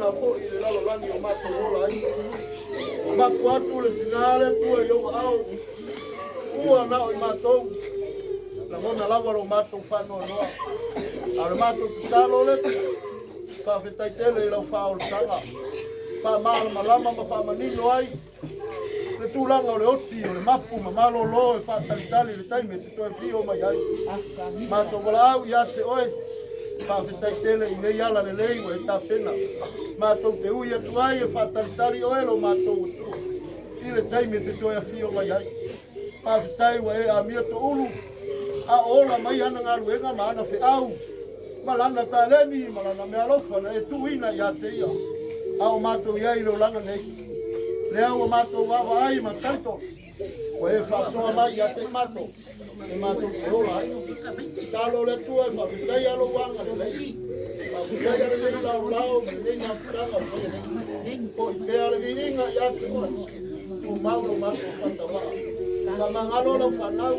a foi i le lalolagi o matou ola ai. Ua mapu atu le tina le Atua i ou aao, ua na o i matou, lagona lava lo matou faanoanoa. A o le matou tatalo le Atua, faafetai tele i lau faaolataga, faamalamalama ma faamanino ai le tulaga o le oti o le mapu ma malolo e faatalitali le taimi e te toe afio mai ai. Matou valaau ia te oe, faafetai tele i nei ala lelei ua e tapena. Matou te ui atu ai e faatalitali oe lo matou Atua i le taimi e te toe afio mai ai. Faafetai ua e amia toulu a o ola mai ana galuega ma ana feau ma lana taleni ma lana meaalofa na e tuuina ia te ia a o matou i ai i le olaga nei. Lea ua matou vaavaai ma talitonu ua e faasoa mai ia te i matou e matou te ola ai. Tatalo le Atua e faafetaia lou agalelei, faafetaia lenei laolao ma lenei mafutaga o faia nei. Foi pea le viiga ia te oe, tumau lo matou faatavaa. Faamagalo lau fanau,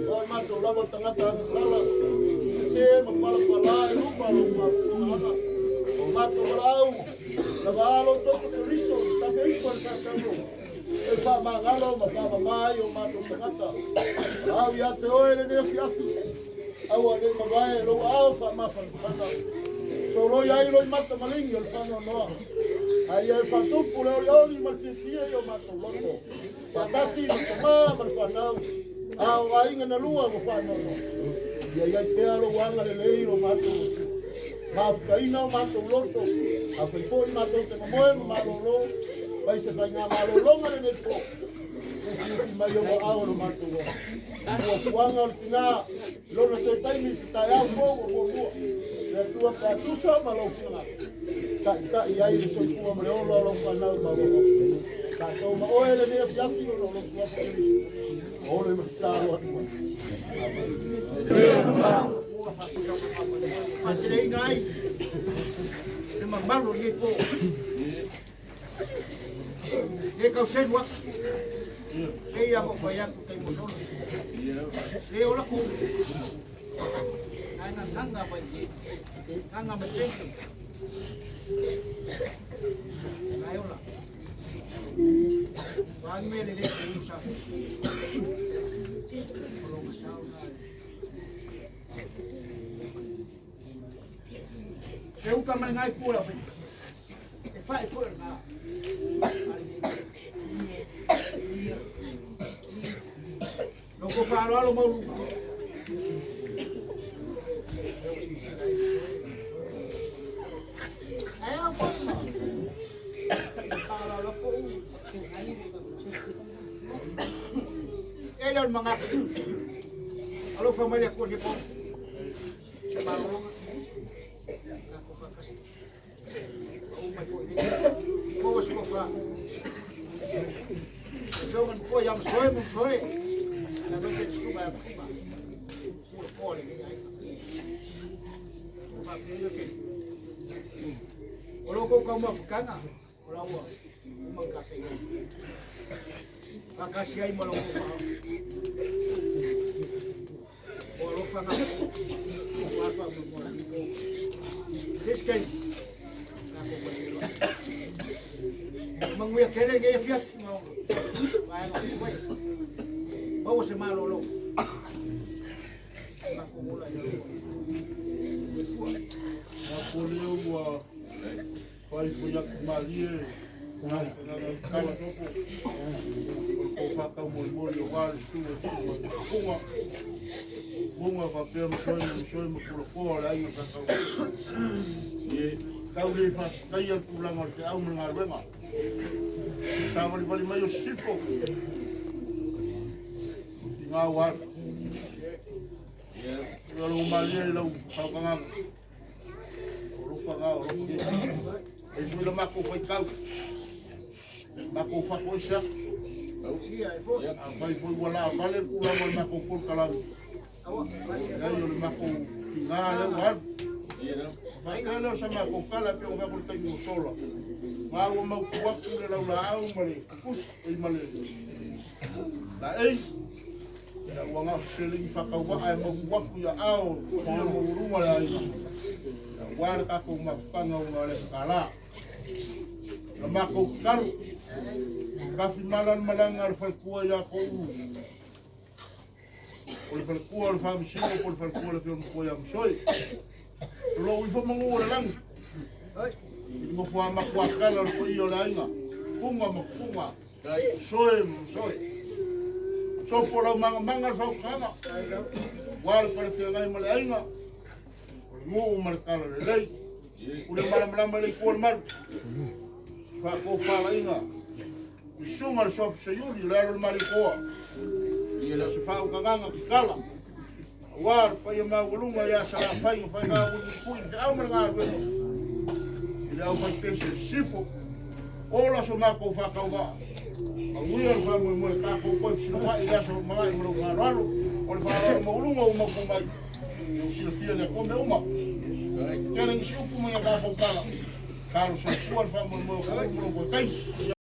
o ai matou lava tagata agasala, sese ma palapala i luma o lou faafofogaaga. O matou valaau, lava alo toto Keriso, tafe ifo le faataulo, e faamagalo ma faamama ai o matou tagata. Valaau ia te oe lenei afiafi, aua nei mavae lou aao faamafanafana. Soloi ai loi mata maligi o le faanoanoa, a ia e faatupu le olioli ma le fiafia i o matou loto, faatasi ma tamā ma le fanau, a o aiga na lua ua faanoanoa. Ia i ai pea lou agalelei i lo matou Atua. Mafutaina o matou loto, afai foi matou te momoe ma malolo, fai se faigamalologa lenei po, ufiufi mai ou aao lo matou ola. Fuafuaga o le tina, lona toe taimi i se taeao fou o muamua, le Atua pe a tusa ma lou finagalo, taitai ai le soifua ma le ola o lau fanau ma ua tatou ma oe lenei afiafi ona o lou suafa Keriso. O ole ma tatalo atu ai. Faateleina ai le mamalu o lenei po. Le tau selu atu. Pei lava ona fai atu taimi ua sola. Le ola kou. Ae gagaga mai i gaga mai pese. Ae ola. Wā ni mea lelei ko ulu sa. O lo masao na. E uka mai ngai kua whai. E whai fo e ngā. No ko whaaloalo mau lunga. Ai au foi ma. Whaaloalo ko u. E leo mangaka. Alofa mai le Atua i le po. Se malologa. Tatou faatasi. Pau mai foi nei. Maua se tofa. E feoga ni koa ia masoe ma masoe. Ia aemaise le susuga ia Mafuga. Pule poa lenei aiga. O faapea ia se. O lo kou kaumafutaga, o la ua uma ona tatou i ai. Faatasi ai ma lo kou faa. O alofa na. O afa mo mo la ko. Se isi kai. Tatou faafeiloai. Manuia tele lenei afiafi ma vaega o totoe. Maua se malolo. Matou ola i le Atua. A po lea ua faifo atu malie kala topo o le ko whakaumolimoli o wā le su e su ma kunga kunga whapea ma soe ma soe ma kula koa le aiga whakau e tau le whakaia le tulaga o le feau ma le galuega savalivali mai o sifo i ngā wā ia lo malie i lau faukagaga o lofa ngā o lofa ke e sui la makou faitau makou fako i sea Sia e foi. a fai foi ua la vale le tulaga o le makou polokalame leai o le makou tiga lea ua alu faapea lea o sa makou kala pe o fai ko le taimi o sola ma ua mautu atu le laulaau ma le kukusi ei ma le laei ia ua gaosi faatauvaa e mautu atu ia ao ia maualuga le aiga ia ua le tatou mafutaga ona le fekalā. La makou tatalo, tafimala le malaga a le faletua ia kou, o le faletua o le faamasino po o le faletua o le afioga matua ia Masoe. O lou ifo manu o le lagi, i le nofoa matuatala o le paia o le aiga, Fuga ma Fuga, Masoe ma Masoe. Sopo lau magamamaga le fautuaga, ua le palefeagai ma le aiga, o le nuu ma le tala lelei. Ule malamalama le itu o le malu, faatofalaiga, i susuga le Sofi Seiuli, o le alo o le Malietoa, se faautagaga tatala, aua le paia maualuga ia Salafai na faiga mulimulitui i feau ma le galuega, i le aufaipese sisifo, ola so matou faatauvaa, manuia le faamoemoe tatou toe fesilafai i le aso lumanai ma lou faaaloalo, o le faaaloalo maualuga ua mautu mai, ua silafia le Atua mea uma. Tele nisi upu ma ni a tatou tala, talo soifua le faamoemoe o tatou ma lou taimi.